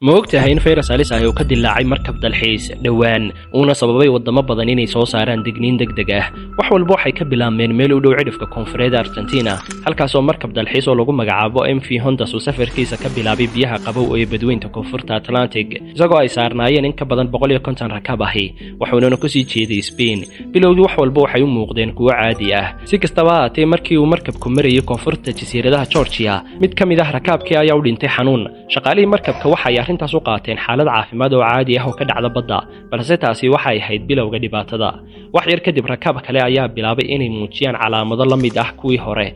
Ma og tahay in fayras halis ahi uu ka dilaacay markab dalxiis dhowaan, uuna sababay wadamo badan inay soo saaraan digniin degdeg ah? Wax walba waxay ka bilaabmeen meel u dhow cidhifka koonfureed Argentina, halkaasoo markab dalxiis oo lagu magacaabo MV Hondas uu safarkiisa ka bilaabay biyaha qabow ee badweynta koonfurta Atlantic, isagoo ay saarnaayeen in ka badan 150 rakaab ahi, waxuunana kusii jeeday Spain. Bilowgii wax walba waxay u muuqdeen kuwo caadi ah. Si kastaba ha haatee, markii uu markabku marayay koonfurta jasiiradaha Georgia, mid ka mid ah rakaabkii ayaa u dhintay xanuun. Shaqaalihii markabka waxay arrintaas u qaateen xaalad caafimaad oo caadi ah oo ka dhacda badda, balse taasi waxay ahayd bilowga dhibaatada. Wax yar kadib, rakaab kale ayaa bilaabay inay muujiyaan calaamado la mid ah kuwii hore: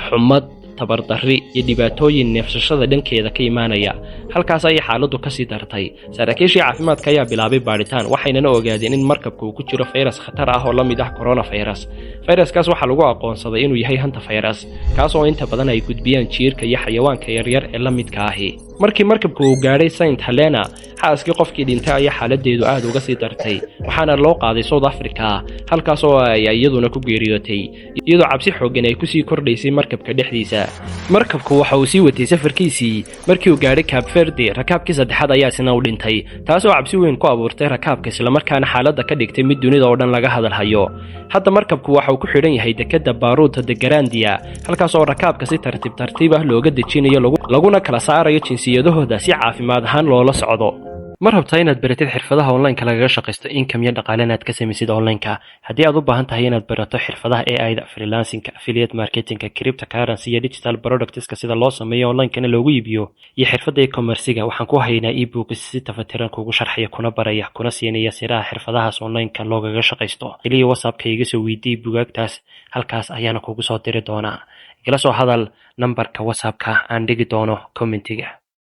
xumad, tabardarri iyo dhibaatooyin neefsashada dhankeeda ka imaanaya. Halkaas ayay xaaladdu kasii dartay. Saraakiishii caafimaadka ayaa bilaabay baadhitaan, waxaynana ogaadeen in markabka uu ku jiro fayras khatar ah oo la mid ah coronavirus. Fayraskaas waxaa lagu aqoonsaday inuu yahay hantavirus, kaas oo inta badan ay gudbiyaan jiirka iyo xayawaanka yaryar ee la midka ahi. Markii markabka uu gaadhay Saint Helena, xaaskii qofkii dhintay ayaa xaaladeedu aad uga sii dartay, waxaana loo qaaday South Africa, halkaas oo ay iyaduna ku geeriyootay, iyadoo cabsi xooggan ay kusii kordhaysay markabka dhexdiisa. Markabku waxa uu sii watay safarkiisii. Markii uu gaadhay Cape Verde, rakaabkii saddexaad ayaa isna u dhintay, taas oo cabsi weyn ku abuurtay rakaabka, islamarkaana xaaladda ka dhigtay mid dunida oo dhan laga hadalhayo. Hadda markabku waxa uu ku xidhan yahay dekadda Puerto de Granadilla, halkaas oo rakaabka si tartiib tartiib ah looga dejinayo, laguna kala saarayo jinsiyadahooda si caafimaad ahaan loola socdo. Ma rabtaa inaad baratid xirfadaha onlineka lagaga shaqaysto, income iyo dhaqaale inaad ka samaysid onlineka? Haddii aad u baahan tahay inaad barato xirfadaha AI-da, freelancingka, affiliate marketingka, cryptocurrency iyo digital productska sida loo sameeyo onlinekana loogu iibiyo, iyo xirfadda e-commercega, waxaan ku haynaa ebooks si tafatiran kugu sharxaya, kuna baraya, kuna siinaya siraha xirfadahaas onlineka loogaga shaqaysto. Keliya WhatsAppka iga soo weydiiy bugaagtaas, halkaas ayaana kugu soo diri doonaa. Igala soo hadal nambarka WhatsAppka aan dhigi doono commentiga.